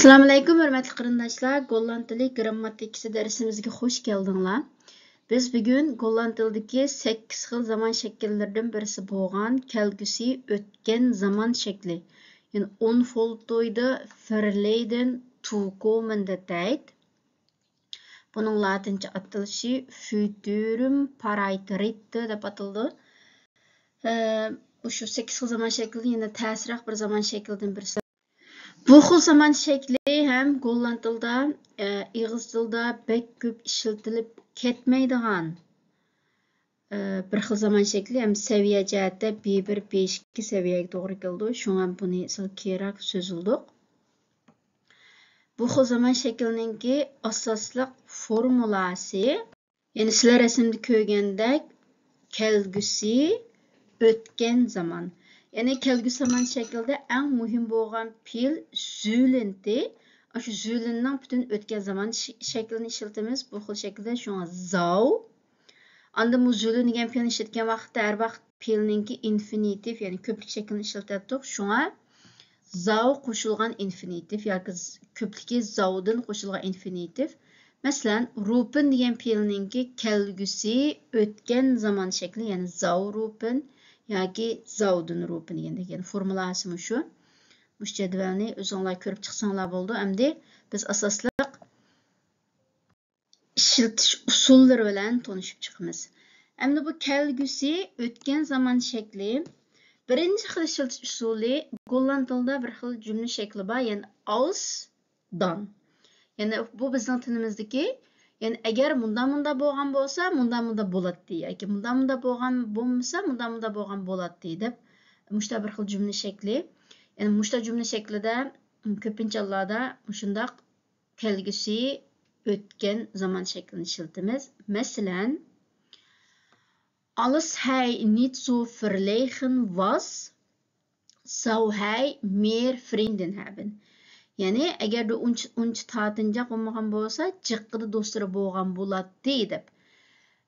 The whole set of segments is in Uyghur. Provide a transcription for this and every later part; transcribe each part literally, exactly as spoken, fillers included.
ئەسسالامۇئەلەيكۇم، ھۆرمەتلىك قېرىنداشلار! گوللاند تىلى گىرامماتىكىسى دەرسىمىزگە خۇش كەلدىڭلار. بىز بۈگۈن گوللاند تىلىدىكى سەككىز خىل زامان شەكىللىرىدىن بىرسى بولغان كەلگۈسى ئۆتكەن زامان شەكلى، يەنى onvoltooide verleden toekomende tijd. بۇنىڭ لاتىنچە ئاتىلىشى futurum praeterite دەپ ئاتىلىدۇ. ئە، مۇشۇ سەككىز خىل زامان شەكلى يەنە تەسرەك بىر زامان شەكلىدىن بىرسى. بۇ خىل زامان شەكلى ھەم گوللاند تىلىدا، ئە، ئېغىز تىلىدا بەك كۆپ ئىشلىتىلىپ كەتمەيدىغان، ئە، بىر خىل زامان شەكلى ھەم سەۋىيە جەھەتتە بىر بىر بىر ئىككى سەۋىيەگە توغرا كېلىدۇ. شۇڭا بۇنى سەل كېيىنرەك سۆزلىدۇق. بۇ خىل زامان شەكلىنىڭكى ئاساسلىق فورمۇلاسى، يەنى سىلەر رەسىمدە كۆرگەندەك، كەلگۈسى ئۆتكەن زامان. يەنى كەلگۈسى زامان شەكلىدە ئەڭ مۇھىم بولغان پېئىل زۈلىنتى. ئاشۇ زۈلىننىڭ پۈتۈن ئۆتكەن زامان ش-، شەكلىنى ئىشلىتىمىز. بۇ خىل شەكىلدە شۇڭا زاۋ. ئاندىن بۇ زۈلىن دېگەن پېئىلنى ئىشلەتكەن ۋاقىتتا ھەر ۋاقىت پېئىلنىڭكى ئىنفىنىتىف، يەنى كۆپلۈك شەكلىنى ئىشلىتەتتۇق. شۇڭا زاۋ قوشۇلغان ئىنفىنىتىف ياكى ز-، كۆپلۈكى زاۋدىن قوشۇلغان ئىنفىنىتىف. مەسىلەن، روپىن دېگەن پېئىلنىڭكى كەلگۈسى ئۆتكەن زامان شەكلى، يەنى زاۋ روپىن ياكى زاۋدىن روپىن دېگەندەك. يەنى فورمۇلاسى مۇشۇ. مۇشۇ جەدۋەلنى ئۆزۈڭلار كۆرۈپ چىقساڭلار بولىدۇ. ئەمدى بىز ئاساسلىق ئىشلىتىش ئۇسۇللىرى بىلەن تونۇشۇپ چىقىمىز. ئەمدى بۇ كەلگۈسى ئۆتكەن زامان شەكلى. بىرىنچى خىل ئىشلىتىش ئۇسۇلى، گوللاند تىلىدا بىر خىل جۈملە شەكلى بار، يەنى ئاس دان. يەنى بۇ بىزنىڭ تىلىمىزدىكى، يەنى ئەگەر مۇنداق مۇنداق بولغان بولسا، مۇنداق مۇنداق بولاتتى ياكى مۇنداق مۇنداق بولغان بولمىسا، مۇنداق مۇنداق بولغان بولاتتى دەپ مۇشۇنداق بىر خىل جۈملە شەكلى. يەنى مۇشۇنداق جۈملە شەكلىدە كۆپىنچە ھاللاردا مۇشۇنداق كەلگۈسى ئۆتكەن زامان شەكلىنى ئىشلىتىمىز. مەسىلەن، Alles hei nit so verlegen was, zou hei meer vrienden hebben. يەنى ئەگەردە ئۇنچە، ئۇنچە تارتىنچاق بولمىغان بولسا، جىققىدە دوستلىرى بولغان بولاتتى دەپ.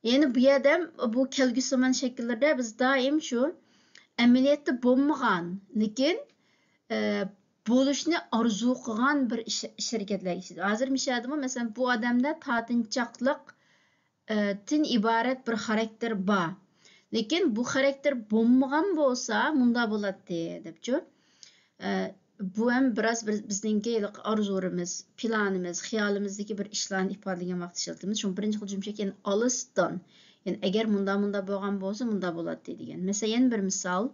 يەنى بۇ يەردە بۇ كەلگۈسى زامان شەكىللىرىدە بىز دائىم شۇ ئەمەلىيەتتە بولمىغان، لېكىن، ئە، بولۇشنى ئارزۇ قىلغان بىر ئىش، ئىش ھەرىكەتلەرگە ئىشلىتىدۇ. ھازىر مۇشۇ يەردىمۇ، مەسىلەن، بۇ ئادەمدە تارتىنچاقلىق، ئە، تىن ئىبارەت بىر خاراكتېر بار. لېكىن بۇ خاراكتېر بولمىغان بولسا، مۇنداق بولاتتى، دەپچۇ. ئە، بۇ ھەم بىراز بىر، بىزنىڭكى ھېلىقى ئارزۇلىرىمىز، پىلانىمىز، خىيالىمىزدىكى بىر ئىشلارنى ئىپادىلىگەن ۋاقىتتا ئىشلىتىمىز. شۇڭا بىرىنچى خىل جۈملە شەكلى يەنى ئالىستىن. يەنى ئەگەر مۇنداق، مۇنداق بولغان بولسا، مۇنداق بولاتتى دېگەن. مەسىلەن، يەنە بىر مىسال.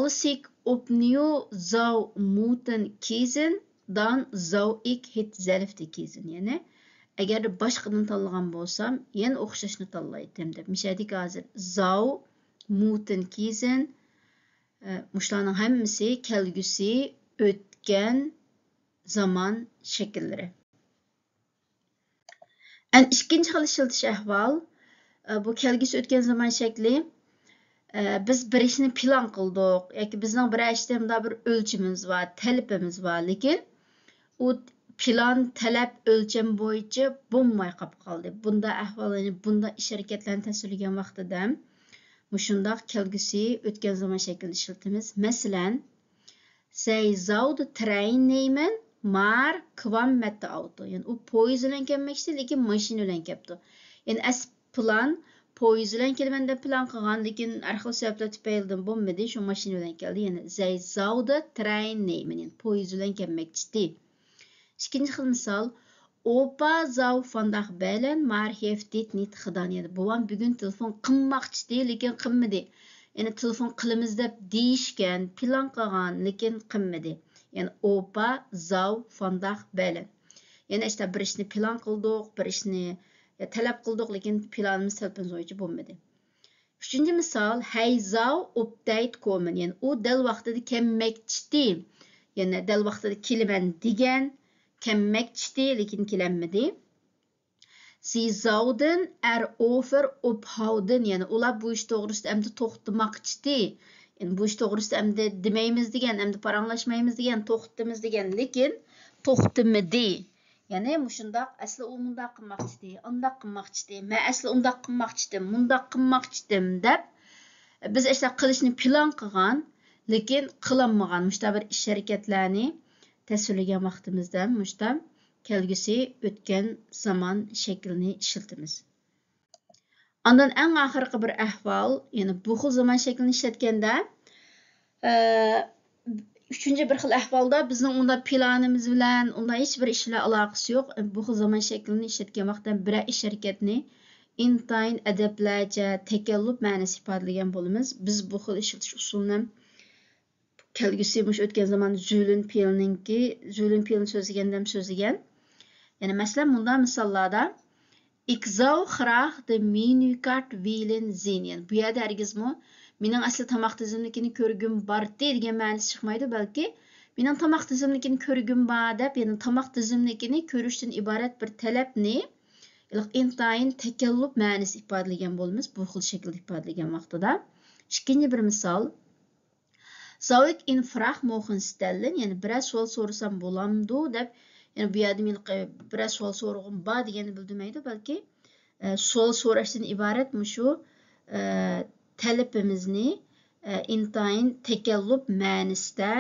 Als ik opnieuw zou moeten kiezen, dan zou ik hetzelfde kiezen. يەنى، ئەگەر باشقىدىن تاللىغان بولسام، يەنە ئوخشاشنى تاللايتتىم دەپ. مۇشۇ يەردىكى ھازىر zou moeten kiezen، ئە، مۇشۇلارنىڭ ھەممىسى كەلگۈسى ئۆتكەن زامان شەكىللىرى. ئەن ئىككىنچى خىل ئىشلىتىش ئەھۋال، ئە، بۇ كەلگۈسى ئۆتكەن زامان شەكلى. ئە، بىز بىر ئىشنى پىلان قىلدۇق ياكى بىزنىڭ بىرەر ئىشتا مۇنداق بىر ئۆلچىمىمىز بار، تەلىپىمىز بار، لېكىن ئۇ پىلان، تەلەپ، ئۆلچەم بويىچە بولماي قاپ قالدى. بۇنداق ئەھۋال، يەنى بۇنداق ئىش ھەرىكەتلەرنى تەسۋىرلىگەن ۋاقتىدا مۇشۇنداق كەلگۈسى ئۆتكەن زامان شەكلىنى ئىشلىتىمىز. مەسىلەن، Zij zou de trein nemen, maar kwam met de auto. يەنى ئۇ پويىز بىلەن كەلمەكچىدى، لېكىن ماشىنا بىلەن كەپتۇ. يەنى ئەسلى پىلان، پويىز بىلەن كېلىمەن دەپ پىلان قىلغان، لېكىن ھەر خىل سەۋەبلەر تۈپەيلىدىن بولمىدى، شۇ ماشىنا بىلەن كەلدى. يەنى zij zou de trein nemen، يەنى پويىز بىلەن كەلمەكچىدى. ئىككىنچى خىل مىسال، Opa zou vandaag bellen, maar heeft dit niet gedaan. يەنى بوۋام بۈگۈن تېلېفون قىلماقچىدى، لېكىن قىلمىدى. يەنى تېلېفون قىلىمىز دەپ دېيىشكەن، پىلان قىلغان، لېكىن قىلمىدى. يەنى opa zou vandaag bellen. يەنى ئىشتە بىر ئىشنى پىلان قىلدۇق، بىر ئىشنى، يا، تەلەپ قىلدۇق، لېكىن پىلانىمىز، تەلىپىمىز بويىچە بولمىدى. ئۈچىنچى مىسال، Hij zou op tijd komen. يەنى ئۇ دەل ۋاقتىدا كەلمەكچىدى. يەنى دەل ۋاقتىدا كېلىمەن دېگەن، كەلمەكچىدى، لېكىن كېلەلمىدى. Sie zouden erover ophouden. يەنى ئۇلار بۇ ئىش توغرىسىدا ئەمدى توختىماقچىدى. يەنى بۇ ئىش توغرىسىدا ئەمدى دېمەيمىز دېگەن، ئەمدى پاراڭلاشمايمىز دېگەن، توختىتىمىز دېگەن، لېكىن توختىمىدى. يەنى مۇشۇنداق، ئەسلى ئۇ مۇنداق قىلماقچىدى، ئانداق قىلماقچىدى، مەن ئەسلى ئۇنداق قىلماقچىدىم، مۇنداق قىلماقچىدىم دەپ، بىز ئەسلى قىلىشنى پىلان قىلغان، لېكىن قىلالمىغان مۇشۇنداق بىر ئىش ھەرىكەتلەرنى تەسۋىرلىگەن ۋاقتىمىزدا مۇشتا كەلگۈسى ئۆتكەن زامان شەكلىنى ئىشلىتىمىز. ئاندىن ئەڭ ئاخىرقى بىر ئەھۋال، يەنى بۇ خىل زامان شەكلىنى ئىشلەتكەندە، ئە، ئۈچىنچى بىر خىل ئەھۋالدا بىزنىڭ ئۇندا پىلانىمىز بىلەن، ئۇندا ھېچ بىر ئىش بىلەن ئالاقىسى يوق. بۇ خىل زامان شەكلىنى ئىشلەتكەن ۋاقىتتا بىرەر ئىش ھەرىكەتنى ئىنتايىن ئەدەپلەرچە، تەكەللۇپ مەنىسى ئىپادىلىگەن بولىمىز. بىز بۇ خىل ئىشلىتىش ئۇسۇلىنى كەلگۈسى مۇشۇ ئۆتكەن زامان زۈلۈن پېئىلنىڭكى، زۈلۈن پېئىلنى سۆزلىگەندە ھەم سۆزلىگەن. يەنى مەسىلەن، مۇنداق مىساللاردا، Ik zou graag de minicaart willen zien. يەنى بۇ يەردە ھەرگىزمۇ مېنىڭ ئەسلى تاماق تىزىملىكىنى كۆرگۈم بارتى دېگەن مەنىسى چىقمايدۇ، بەلكى مېنىڭ تاماق تىزىملىكىنى كۆرگۈم بار دەپ، يەنى تاماق تىزىملىكىنى كۆرۈشتىن ئىبارەت بىر تەلەپنى ئىنتايىن تەكەللۇپ مەنىسى ئىپادىلىگەن بولىمىز، بۇ خىل شەكىلدە ئىپادىلىگەن ۋاقتىدا. ئىككىنچى بىر مىسال، Zou ik een vraag mogen stellen؟ يەنى بىرەر سوئال سورىسام بولامدۇ دەپ، يەنى بۇ يەردە مېنىڭ بىرەر سوئال سورىغۇم بار دېگەننى بىلدۈرمەيدۇ، بەلكى، ئە، سوئال سوراشتىن ئىبارەت مۇشۇ، ئە، تەلىپىمىزنى، ئە، ئىنتايىن تەكەللۇپ مەنىسىدە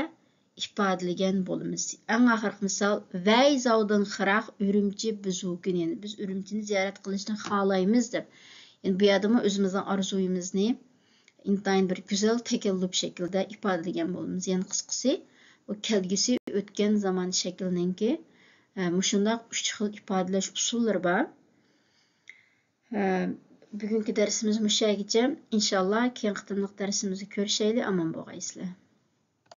ئىپادىلىگەن بولىمىز. ئەڭ ئاخىرقى مىسال، Wij zouden graag Urumqi bezoeken. يەنى بىز ئۈرۈمچىنى زىيارەت قىلىشنى خالايمىز دەپ. يەنى بۇ يەردىمۇ ئۆزىمىزنىڭ ئارزۇيىمىزنى ئىنتايىن بىر گۈزەل تەكەللۇپ شەكلىدە ئىپادىلىگەن بولىمىز. يەنى قىسقىسى، بۇ كەلگۈسى ئۆتكەن زامان شەكلىنىڭكى، ئە، مۇشۇنداق ئۈچ خىل ئىپادىلەش ئۇسۇللىرى بار. ئە، بۈگۈنكى دەرسىمىز مۇشۇ يەرگىچە. ئىنشاللا كېيىنكى قېتىملىق دەرسىمىزدە كۆرۈشەيلى. ئامان بولغايسىلەر.